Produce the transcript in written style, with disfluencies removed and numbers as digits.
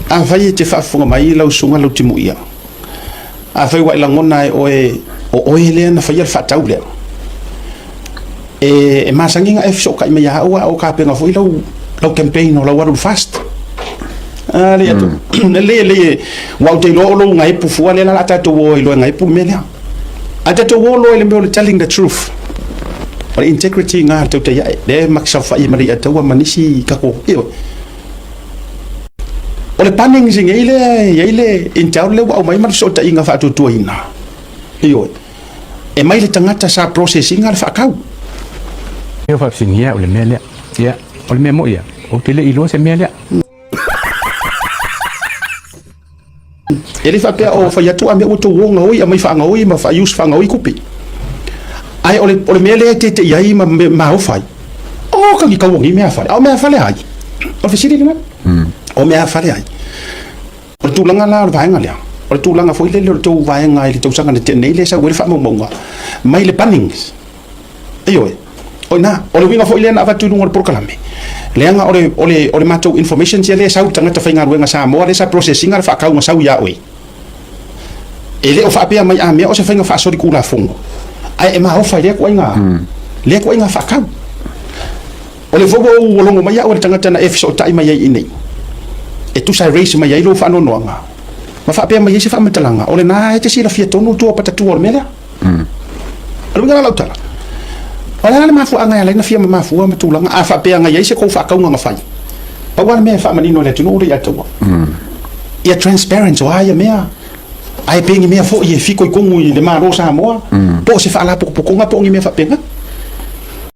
Afai e te faafofoga mai lau susuga Lautimuia, afai ua e lagona e oe o oe lea na faia le faatau lea, e masani ona e fesootai mai ia au a o tapena foi lau lau campaign o lau alu i le FAST. A le atu, lelei lelei, aua ou te iloa o lou gaepu fua lea la o le a tatou o ai loa e gaepu le mea lea. Ae tatou o loa i le mea o le telling the truth. O le integrity lena a le tautai ae, lea e matou saofai ai ma le Iataua ma nisi tatou, ioe. O le Bunnings i nei lea e i ai le Intel lea ua aumai ma le fesootaiga faatuatuaina. Ioe. E mai le tagata sa process ina le faatau. Ua faafesiligia au i le mea lea. Ia, o le mea moi ia, ou te le i iloa se mea lea. E le faapea o fai atu a mea ua tou o gaoi, aumai faagaoi ma faa-use faagaoi tupe. Ae o le, o le mea lea e tete'i ai ma maofa ai, o ka ni tau o nei meafale. A o meafale a ai? O le fesili lena. O meafale a ai? O le tulaga la o le vaega lea, o le tulaga foi lele o le tou vaega i le tausaga na tea nei lea e sau ai le faamaumauga mai le Bunnings. Ioe. O i ina. O le uiga foi lea na avatu i luga o le polokalame, leaga o le, o le, o le matou informations ia lea e sau i le tagata faigaluega Samoa lea sa process ina le faatauga sau ia oe. E le o faapea mai a mea o se faiga faasolitulafono, ae e maofa i lea ituaiga, lea ituaiga faatau. O le foi ua ou logo mai au e le tagata na e fesootai mai ai i inei, e tusa e raise mai ai lou faanoanoaga, ma faapea mai ai se faamatalaga, o lena e te silafia tonu tua o patatua o le mea lea. O le uiga la o lau tala, o le a le mafuaaga e ala ai ona fia mamafua ma tulaga, a faapea na i ai se tou faatauga na fai, pau lava le mea e faamanino i le atunuu lea ia te au, ia transparent, o a ia mea, ae pe ni mea foi e fitoitonu i le Malo o Samoa, po o se faalapotopotoga po o ni mea faapena.